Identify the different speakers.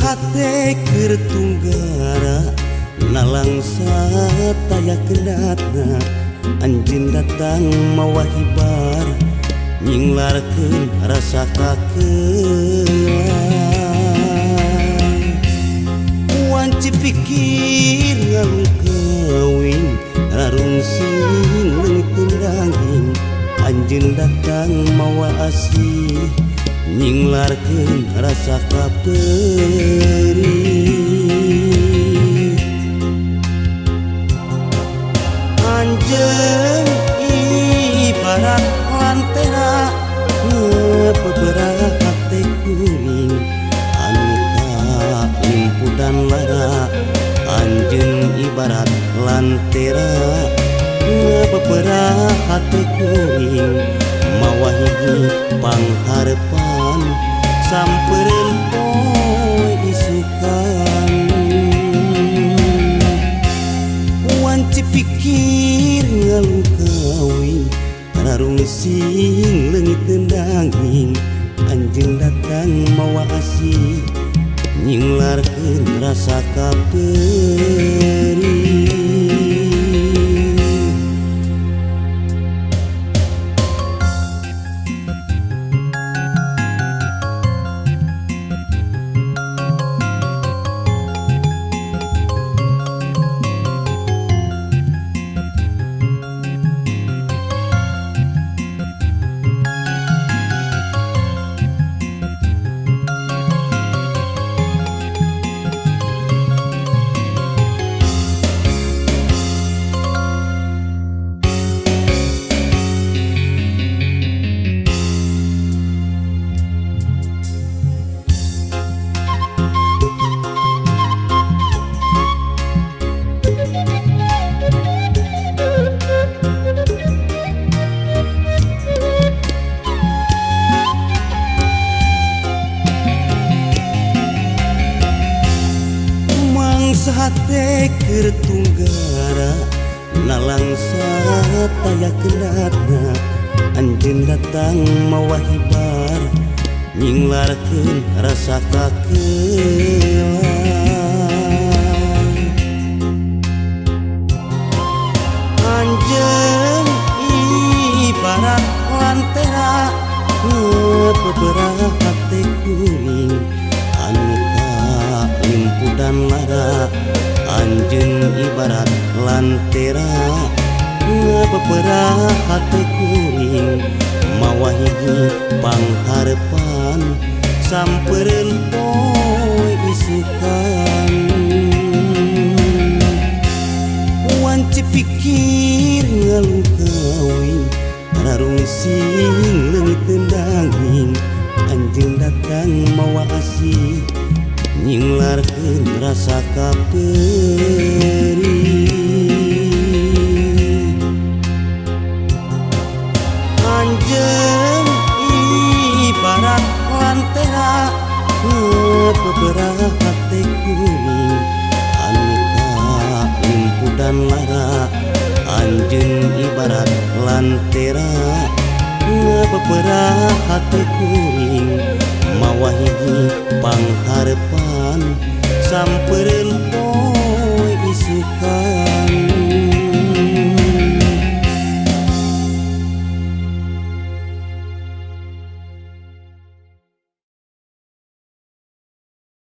Speaker 1: Mangsa hate keur tunggara nalangsa taya kendatna anjeun datang mawa hibar nyinglarkeun rasa kakeula. Wanci pikir ngalungkawin rarungsing leungit daging anjeun datang mawa asih nyinglarkeun rasa kaperih. Anjeun ibarat lantera ngebeberah hate kuring anu kalimpudan lara. Anjeun ibarat lantera ngebeberah hate kuring mawa hiji pangharepan sampereun poe isukan. Wanci pikir ngalungkawin rarungsing leungit daging anjeun datang mawa asih nyinglarkeun rasa kaperih. Mangsa hate keur tunggara nalangsa taya kendatna anjeun datang mawa hibar nyinglarkeun rasa kakeula. Anjeun ibarat lantera ngebeberah hate kuring anu kalimpudan lara. Anjeun ibarat lantera ngebeberah hate kuring mawa hiji pangharepan sampereun poe isukan. Wanci pikir ngalungkawin rarungsing leungit daging anjeun datang mawa asih nyinglarkeun rasa kaperih. Anjeun ibarat lantera ngebeberah hate kuring anu kalimpudan lara. Anjeun ibarat lantera ngebeberah hate kuring mawa hiji pangharepan sampereun poe isukan.